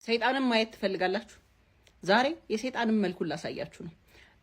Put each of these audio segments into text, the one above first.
ሰይጣንን ማየት ትፈልጋላችሁ? ዛሬ የሰይጣንን መልኩን ላሳያችሁ ነው።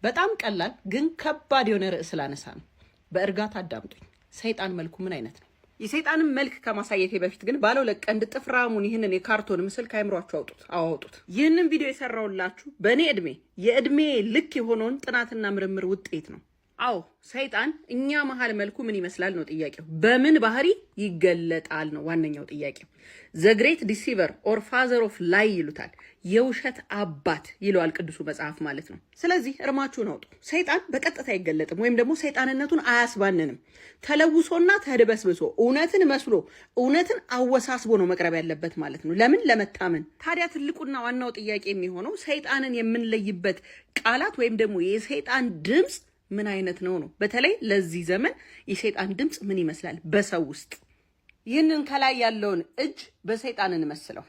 በጣም ቀላል ግን ከባድ የሆነ ርዕስ ላነሳ ነው። በእርጋታ አዳምጡኝ። ሰይጣን መልኩ ምን አይነት ነው? የሰይጣንን መልክ ከማሳየቴ በፊት ግን ባለ ሁለት ቀንድ ጥፍራሙን ይህንን የካርቶን ምስል ከአይምሯችሁ አውጡት፣ አዋውጡት። ይህንን ቪዲዮ የሰራሁላችሁ በእኔ እድሜ የእድሜ ልክ የሆነውን ጥናትና ምርምር ውጤት ነው። አዎ፣ ሰይጣን እኛ መሀል መልኩ ምን ይመስላል ነው ጥያቄው። በምን ባህሪ ይገለጣል ነው ዋነኛው ጥያቄው። The great deceiver or father of lie ይሉታል። የውሸት አባት ይለዋል ቅዱሱ መጽሐፍ ማለት ነው። ስለዚህ እርማችሁን አውጡ። ሰይጣን በቀጥታ አይገለጥም ወይም ደግሞ ሰይጣንነቱን አያስባንንም። ተለውሶና ተድበስብሶ፣ እውነትን መስሎ፣ እውነትን አወሳስቦ ነው መቅረብ ያለበት ማለት ነው። ለምን? ለመታመን። ታዲያ ትልቁና ዋናው ጥያቄ የሚሆነው ሰይጣንን የምንለይበት ቃላት ወይም ደግሞ የሰይጣን ድምፅ ምን አይነት ነው ነው። በተለይ ለዚህ ዘመን የሰይጣን ድምፅ ምን ይመስላል በሰው ውስጥ? ይህንን ከላይ ያለውን እጅ በሰይጣን እንመስለው።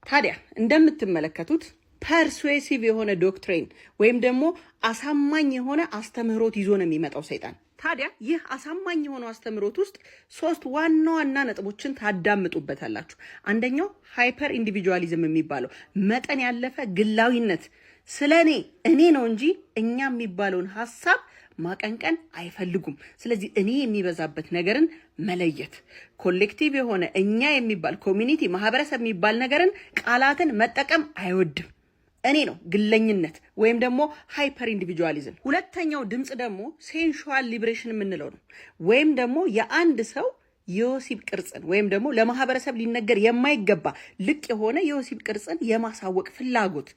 ታዲያ እንደምትመለከቱት persuasive የሆነ doctrine ወይም ደግሞ አሳማኝ የሆነ አስተምህሮት ይዞ ነው የሚመጣው ሰይጣን። ታዲያ ይህ አሳማኝ የሆነው አስተምህሮት ውስጥ ሶስት ዋና ዋና ነጥቦችን ታዳምጡበታላችሁ። አንደኛው hyper individualism የሚባለው፣ መጠን ያለፈ ግላዊነት፣ ስለ እኔ እኔ ነው እንጂ እኛ የሚባለውን ሀሳብ ማቀንቀን አይፈልጉም። ስለዚህ እኔ የሚበዛበት ነገርን መለየት፣ collective የሆነ እኛ የሚባል community፣ ማህበረሰብ የሚባል ነገርን ቃላትን መጠቀም አይወድም። እኔ ነው፣ ግለኝነት ወይም ደግሞ hyper individualism። ሁለተኛው ድምፅ ደግሞ sensual liberation የምንለው ነው። ወይም ደግሞ የአንድ ሰው የወሲብ ቅርጽን ወይም ደግሞ ለማህበረሰብ ሊነገር የማይገባ ልቅ የሆነ የወሲብ ቅርጽን የማሳወቅ ፍላጎት፣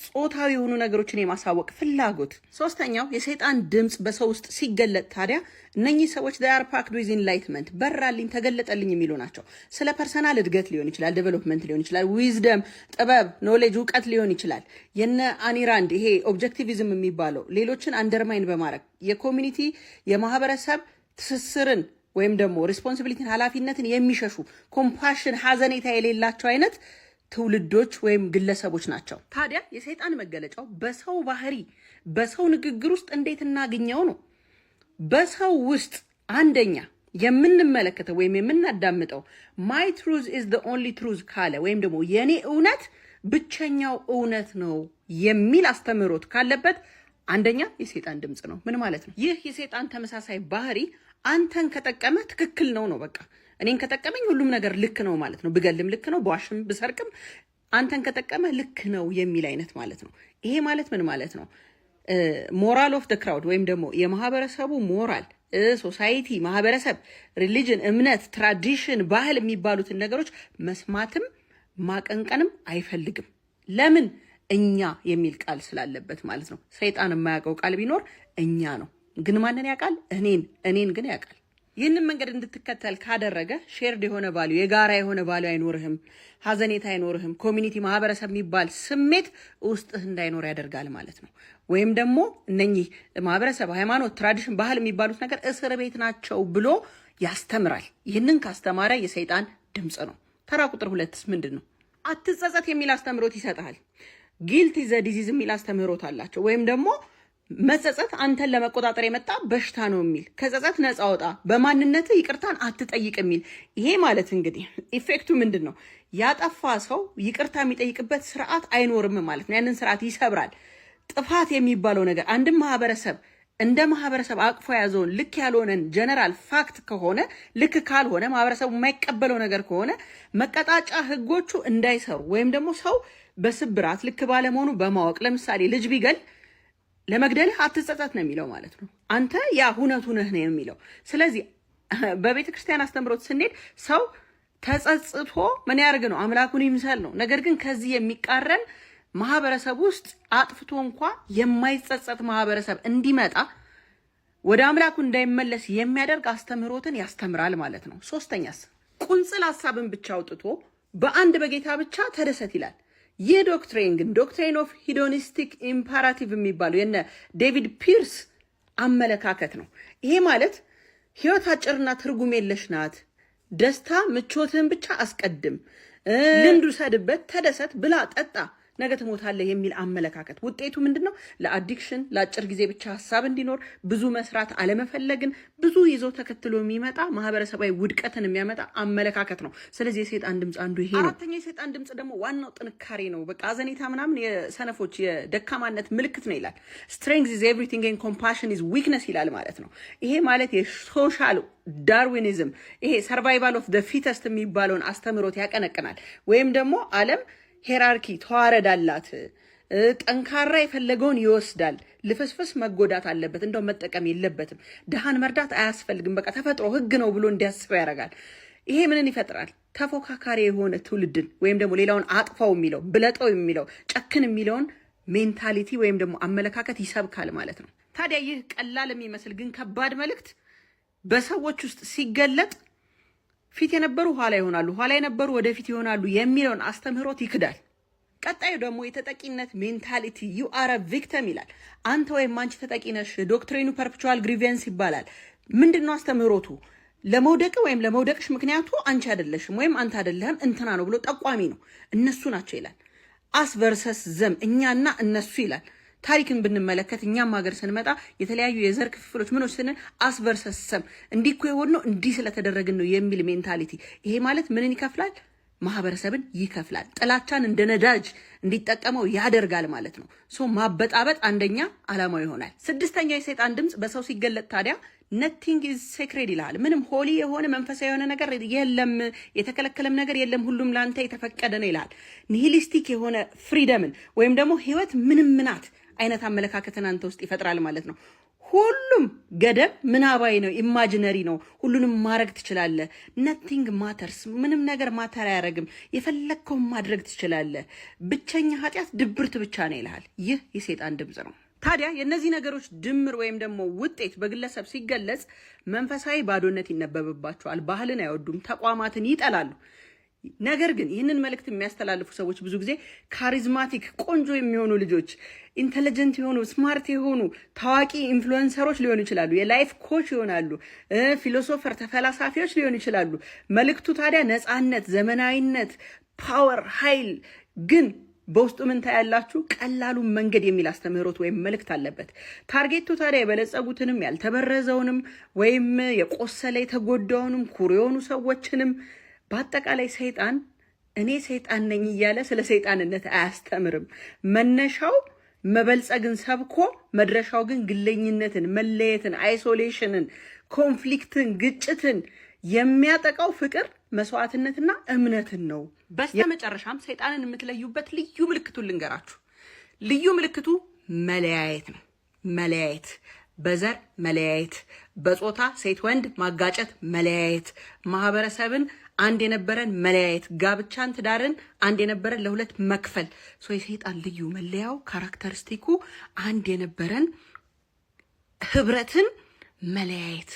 ጾታዊ የሆኑ ነገሮችን የማሳወቅ ፍላጎት። ሶስተኛው የሰይጣን ድምፅ በሰው ውስጥ ሲገለጥ ታዲያ እነኚህ ሰዎች they are packed with enlightenment፣ በራልኝ፣ ተገለጠልኝ የሚሉ ናቸው። ስለ personal እድገት ሊሆን ይችላል፣ development ሊሆን ይችላል፣ wisdom፣ ጥበብ፣ knowledge፣ እውቀት ሊሆን ይችላል። የነ አይን ራንድ ይሄ objectivism የሚባለው፣ ሌሎችን undermine በማድረግ የ community፣ የማህበረሰብ ትስስርን ወይም ደግሞ responsibility ን፣ ኃላፊነትን የሚሸሹ፣ compassion፣ ሀዘኔታ የሌላቸው አይነት ትውልዶች ወይም ግለሰቦች ናቸው። ታዲያ የሰይጣን መገለጫው በሰው ባህሪ፣ በሰው ንግግር ውስጥ እንዴት እናግኘው ነው። በሰው ውስጥ አንደኛ የምንመለከተው ወይም የምናዳምጠው "my truth is the only truth" ካለ ወይም ደግሞ የኔ እውነት ብቸኛው እውነት ነው የሚል አስተምህሮት ካለበት አንደኛ የሰይጣን ድምፅ ነው። ምን ማለት ነው? ይህ የሰይጣን ተመሳሳይ ባህሪ አንተን ከጠቀመ ትክክል ነው ነው። በቃ እኔን ከጠቀመኝ ሁሉም ነገር ልክ ነው ማለት ነው። ብገልም ልክ ነው፣ ብዋሽም ብሰርቅም አንተን ከጠቀመ ልክ ነው የሚል አይነት ማለት ነው። ይሄ ማለት ምን ማለት ነው? Moral of the crowd ወይም ደግሞ የማህበረሰቡ ሞራል፣ society፣ ማህበረሰብ፣ religion፣ እምነት፣ tradition፣ ባህል የሚባሉትን ነገሮች መስማትም ማቀንቀንም አይፈልግም። ለምን? እኛ የሚል ቃል ስላለበት ማለት ነው። ሰይጣን የማያውቀው ቃል ቢኖር እኛ ነው። ግን ማንን ያውቃል? እኔን። እኔን ግን ያውቃል። ይህንን መንገድ እንድትከተል ካደረገ shared የሆነ value፣ የጋራ የሆነ value አይኖርህም፣ ሀዘኔታ አይኖርህም፣ community፣ ማህበረሰብ የሚባል ስሜት ውስጥህ እንዳይኖር ያደርጋል ማለት ነው። ወይም ደግሞ እነኚህ ማህበረሰብ፣ ሃይማኖት፣ tradition፣ ባህል የሚባሉት ነገር እስር ቤት ናቸው ብሎ ያስተምራል። ይህንን ካስተማረ የሰይጣን ድምፅ ነው። ተራ ቁጥር ሁለትስ ምንድን ነው? አትጸጸት የሚል አስተምህሮት ይሰጥሃል። Guilt is a disease የሚል አስተምህሮት አላቸው። ወይም ደግሞ መጸጸት አንተን ለመቆጣጠር የመጣ በሽታ ነው የሚል፣ ከጸጸት ነፃ ወጣ፣ በማንነትህ ይቅርታን አትጠይቅ የሚል። ይሄ ማለት እንግዲህ effect ኡ ምንድን ነው? ያጠፋ ሰው ይቅርታ የሚጠይቅበት ስርዓት አይኖርም ማለት ነው። ያንን ስርዓት ይሰብራል። ጥፋት የሚባለው ነገር አንድም ማህበረሰብ እንደ ማህበረሰብ አቅፎ የያዘውን ልክ ያልሆነን general fact ከሆነ፣ ልክ ካልሆነ፣ ማህበረሰቡ የማይቀበለው ነገር ከሆነ መቀጣጫ ህጎቹ እንዳይሰሩ ወይም ደግሞ ሰው በስብራት ልክ ባለመሆኑ በማወቅ፣ ለምሳሌ ልጅ ቢገል ለመግደልህ አትጸጸት ነው የሚለው ማለት ነው። አንተ ያ ሁነቱ ነህ ነው የሚለው። ስለዚህ በቤተ ክርስቲያን አስተምህሮት ስንሄድ ሰው ተጸጽቶ ምን ያደርግ ነው? አምላኩን ይምሰል ነው። ነገር ግን ከዚህ የሚቃረን ማህበረሰብ ውስጥ አጥፍቶ እንኳ የማይጸጸት ማህበረሰብ እንዲመጣ፣ ወደ አምላኩ እንዳይመለስ የሚያደርግ አስተምህሮትን ያስተምራል ማለት ነው። ሶስተኛስ ቁንጽል ሀሳብን ብቻ አውጥቶ በአንድ በጌታ ብቻ ተደሰት ይላል። ይህ doctrine ግን doctrine of hedonistic imperative የሚባለው የነ ዴቪድ ፒርስ አመለካከት ነው። ይሄ ማለት ህይወት አጭርና ትርጉም የለሽ ናት። ደስታ ምቾትህን ብቻ አስቀድም፣ ልምድ ውሰድበት፣ ተደሰት፣ ብላ፣ ጠጣ፣ ነገ ትሞታለህ የሚል አመለካከት። ውጤቱ ምንድን ነው? ለ addiction፣ ለአጭር ጊዜ ብቻ ሀሳብ እንዲኖር፣ ብዙ መስራት አለመፈለግን፣ ብዙ ይዞ ተከትሎ የሚመጣ ማህበረሰባዊ ውድቀትን የሚያመጣ አመለካከት ነው። ስለዚህ የሰይጣን ድምፅ አንዱ ይሄ ነው። አራተኛ የሰይጣን ድምፅ ደግሞ ዋናው ጥንካሬ ነው። በቃ አዘኔታ ምናምን የሰነፎች የደካማነት ምልክት ነው ይላል። Strength is everything and compassion is weakness ይላል ማለት ነው። ይሄ ማለት የ social Darwinism፣ ይሄ survival of the fittest የሚባለውን አስተምህሮት ያቀነቅናል። ወይም ደግሞ ዓለም hierarchy ተዋረድ አላት። ጠንካራ የፈለገውን ይወስዳል። ልፍስፍስ መጎዳት አለበት፣ እንደው መጠቀም የለበትም። ድሃን መርዳት አያስፈልግም፣ በቃ ተፈጥሮ ህግ ነው ብሎ እንዲያስበው ያደርጋል። ይሄ ምንን ይፈጥራል? ተፎካካሪ የሆነ ትውልድን ወይም ደግሞ ሌላውን አጥፋው የሚለው፣ ብለጠው የሚለው፣ ጨክን የሚለውን mentality ወይም ደግሞ አመለካከት ይሰብካል ማለት ነው። ታዲያ ይህ ቀላል የሚመስል ግን ከባድ መልእክት በሰዎች ውስጥ ሲገለጥ ፊት የነበሩ ኋላ ይሆናሉ፣ ኋላ የነበሩ ወደፊት ይሆናሉ የሚለውን አስተምህሮት ይክዳል። ቀጣዩ ደግሞ የተጠቂነት mentality፣ you are a victim ይላል። አንተ ወይም አንቺ ተጠቂ ነሽ። Doctrine ኑ perpetual grievance ይባላል። ምንድን ነው አስተምህሮቱ? ለመውደቅ ወይም ለመውደቅሽ ምክንያቱ አንቺ አይደለሽም ወይም አንተ አይደለህም፣ እንትና ነው ብሎ ጠቋሚ ነው። እነሱ ናቸው ይላል። Us versus them፣ እኛና እነሱ ይላል። ታሪክን ብንመለከት እኛም ሀገር ስንመጣ የተለያዩ የዘር ክፍፍሎች ምኖች ስንል us versus them፣ እንዲህ እኮ የሆነው እንዲህ ስለተደረግን ነው የሚል mentality። ይሄ ማለት ምንን ይከፍላል? ማህበረሰብን ይከፍላል። ጥላቻን እንደ ነዳጅ እንዲጠቀመው ያደርጋል ማለት ነው። So ማበጣበጥ አንደኛ ዓላማው ይሆናል። ስድስተኛው የሰይጣን ድምፅ በሰው ሲገለጥ ታዲያ nothing is sacred ይልሃል። ምንም holy የሆነ መንፈሳዊ የሆነ ነገር የለም፣ የተከለከለም ነገር የለም፣ ሁሉም ለአንተ የተፈቀደ ነው ይልሃል። Nihilistic የሆነ freedom ን ወይም ደግሞ ህይወት ምንም ናት አይነት አመለካከትን አንተ ውስጥ ይፈጥራል ማለት ነው። ሁሉም ገደብ ምናባዊ ነው፣ imaginary ነው። ሁሉንም ማድረግ ትችላለህ። Nothing matters፣ ምንም ነገር matter አያደርግም። የፈለግከውን ማድረግ ትችላለህ። ብቸኛ ኃጢአት ድብርት ብቻ ነው ይልሃል። ይህ የሰይጣን ድምፅ ነው። ታዲያ የእነዚህ ነገሮች ድምር ወይም ደግሞ ውጤት በግለሰብ ሲገለጽ መንፈሳዊ ባዶነት ይነበብባቸዋል። ባህልን አይወዱም፣ ተቋማትን ይጠላሉ። ነገር ግን ይህንን መልእክት የሚያስተላልፉ ሰዎች ብዙ ጊዜ charismatic ቆንጆ የሚሆኑ ልጆች፣ intelligent የሆኑ፣ smart የሆኑ ታዋቂ influencer ኦች ሊሆኑ ይችላሉ። የ life coach ይሆናሉ። Philosopher ተፈላሳፊዎች ሊሆኑ ይችላሉ። መልእክቱ ታዲያ ነፃነት፣ ዘመናዊነት፣ power፣ ኃይል፣ ግን በውስጡ ምን ታያላችሁ? ቀላሉን መንገድ የሚል አስተምህሮት ወይም መልእክት አለበት። Target ኡ ታዲያ የበለጸጉትንም ያልተበረዘውንም ወይም የቆሰለ የተጎዳውንም ኩሩ የሆኑ ሰዎችንም፣ በአጠቃላይ ሰይጣን እኔ ሰይጣን ነኝ እያለ ስለ ሰይጣንነት አያስተምርም። መነሻው መበልጸግን ሰብኮ መድረሻው ግን ግለኝነትን፣ መለየትን፣ isolation ን፣ conflict ን፣ ግጭትን፣ የሚያጠቃው ፍቅር፣ መስዋዕትነትና እምነትን ነው። በስተመጨረሻም ሰይጣንን የምትለዩበት ልዩ ምልክቱን ልንገራችሁ። ልዩ ምልክቱ መለያየት ነው። መለያየት፣ በዘር መለያየት፣ በጾታ ሴት ወንድ ማጋጨት መለያየት፣ ማህበረሰብን አንድ የነበረን መለያየት፣ ጋብቻን ትዳርን አንድ የነበረን ለሁለት መክፈል። So የሰይጣን ልዩ መለያው characteristic ኡ አንድ የነበረን ህብረትን መለያየት።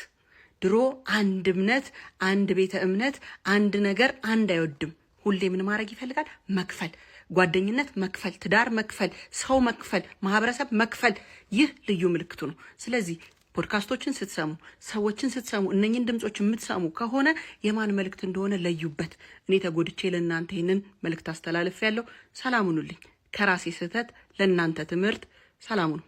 ድሮ አንድ እምነት፣ አንድ ቤተ እምነት፣ አንድ ነገር አንድ አይወድም። ሁሌ ምን ማድረግ ይፈልጋል? መክፈል። ጓደኝነት መክፈል፣ ትዳር መክፈል፣ ሰው መክፈል፣ ማህበረሰብ መክፈል። ይህ ልዩ ምልክቱ ነው። ስለዚህ ፖድካስቶችን ስትሰሙ፣ ሰዎችን ስትሰሙ፣ እነኝን ድምፆች የምትሰሙ ከሆነ የማን መልእክት እንደሆነ ለዩበት። እኔ ተጎድቼ ለእናንተ ይህንን መልእክት አስተላልፌያለሁ። ሰላም ሁኑልኝ። ከራሴ ስህተት ለእናንተ ትምህርት። ሰላም ሁኑ።